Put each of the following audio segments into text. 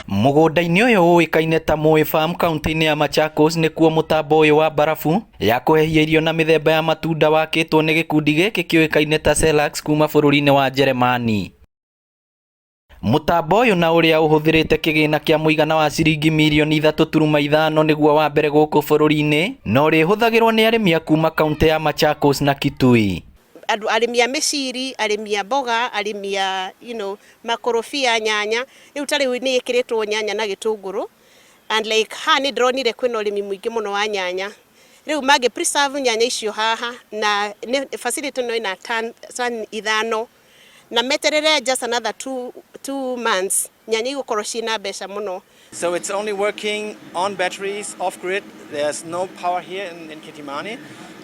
Mũgũnda-inĩ ũyũ ũĩkaine ta Moi Farm kaunti-inĩ ya Machakos nĩkuo mũtambo ũyũ wa mbarabu ya kũhehia irio na mĩthemba ya matunda wakĩtwo nĩ gĩkundi gĩkĩ kĩũĩkaine ta Selax kuma bũrũri-inĩ wa Njeremani. Mũtambo ũyũ na ũrĩa ũhũthĩrĩte kĩgĩna kĩa mũigana wa ciringi mirioni 3.5 nĩguo wa mbere gũkũ bũrũri-inĩ na ũrĩhũthagĩrwo nĩ arĩmi a kuma kaunti ya Machakos na Kitui. Andũ arĩmi a mĩciri, arĩmi a mboga, arĩmi a makorobia, nyanya. Rĩu ta rĩu nĩ ĩkĩrĩtwo nyanya na gĩtũngũrũ and like haha nĩ ndĩronire kwĩna ũrĩmi mũingĩ mũno wa nyanya. Rĩu mangĩ preserve nyanya icio haha na facility ĩno ĩna ton 5 na meterere just another 2 months, nyanya igũkorwo ciĩna mbeca mũno. So it's only working on batteries, off grid. There's no power here in Kitimani.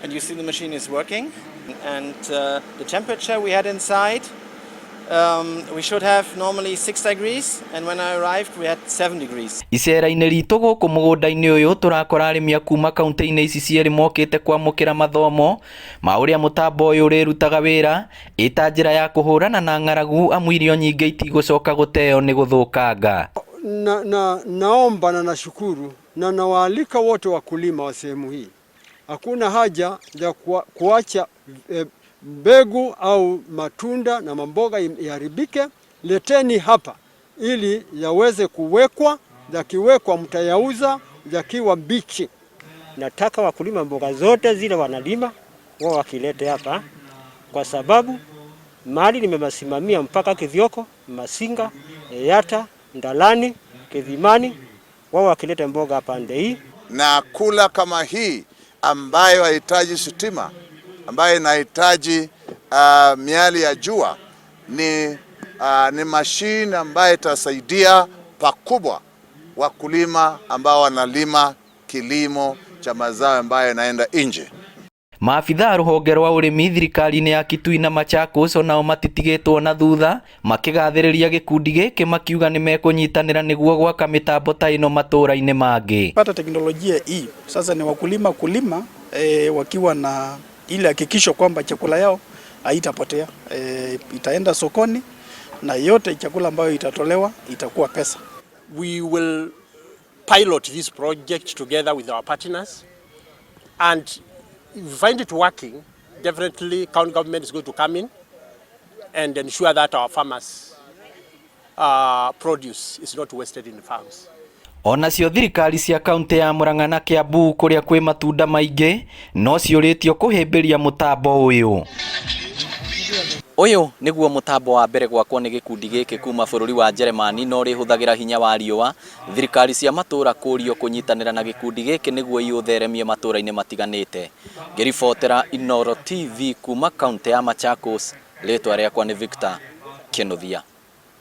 And you see the machine is working. And the temperature we had inside, we should have normally 6 degrees. And when I arrived, we had 7 degrees. Icera-inĩ ritũ gũkũ mũgũnda-inĩ ũyũ tũrakora arĩmi a kuma kaunti-inĩ ici cierĩ mokĩte kwamũkĩra mathomo ma ũrĩa mũtambo ũyũ ũrĩrutaga wĩra ĩta njĩra ya kũhũrana na ng'aragu amu irio nyingĩ itigũcoka gũteo nĩ gũthũkanga. Na naomba na nashukuru na nawaalika wote wakulima wa sehemu hii, hakuna haja ya kuacha mbegu au matunda na mamboga iharibike. Leteni hapa ili yaweze kuwekwa, yakiwekwa mtayauza yakiwa mbichi. Nataka wakulima mboga zote zile wanalima wao wakilete hapa, kwa sababu mali nimemasimamia mpaka Kithyoko, Masinga, Yatta, Ndalani, Kithimani, wao wakileta mboga pande hii. Na cooler kama hii ambayo haihitaji stima, ambayo inahitaji miali ya jua ni mashine ambayo itasaidia pakubwa wakulima ambao wanalima kilimo cha mazao ambayo yanaenda nje. Maabitha a rũhonge rwa ũrĩmi thirikari-inĩ ya Kitui na Machakos onao matitigĩtwo na thutha makĩgathĩrĩria gĩkundi gĩkĩ makiuga nĩ mekũnyitanĩra nĩguo gwaka mĩtambo ta ĩno matũra-inĩ mangĩ. Pata teknolojia hii sasa ni wakulima kulima wakiwa na ile hakikisho kwamba chakula yao haitapotea, itaenda sokoni na yote chakula ambayo itatolewa itakuwa pesa. We will pilot this project together with our partners, and if we find it working, definitely county government is going to come in and ensure that our farmers' produce is not wasted in the farms. Onacio thirikari cia kaunti ya Murang'a na Kiambu kũrĩa kwĩ matunda maingĩ no ciũrĩtio kũhĩmbĩria mũtambo ũyũ. Ũyũ nĩguo mũtambo wa mbere gwakwo nĩ gĩkundi gĩkĩ kuma bũrũri wa Njeremani na ũrĩhũthagĩra hinya wa riũa. Thirikari cia matũra kũrio kũnyitanĩra na gĩkundi gĩkĩ nĩguo iũtheremie matũra-inĩ matiganĩte. Ngĩribotera Inooro TV kuma kaunti ya Machakos, rĩtwa rĩakwa nĩ Victor Kinuthia.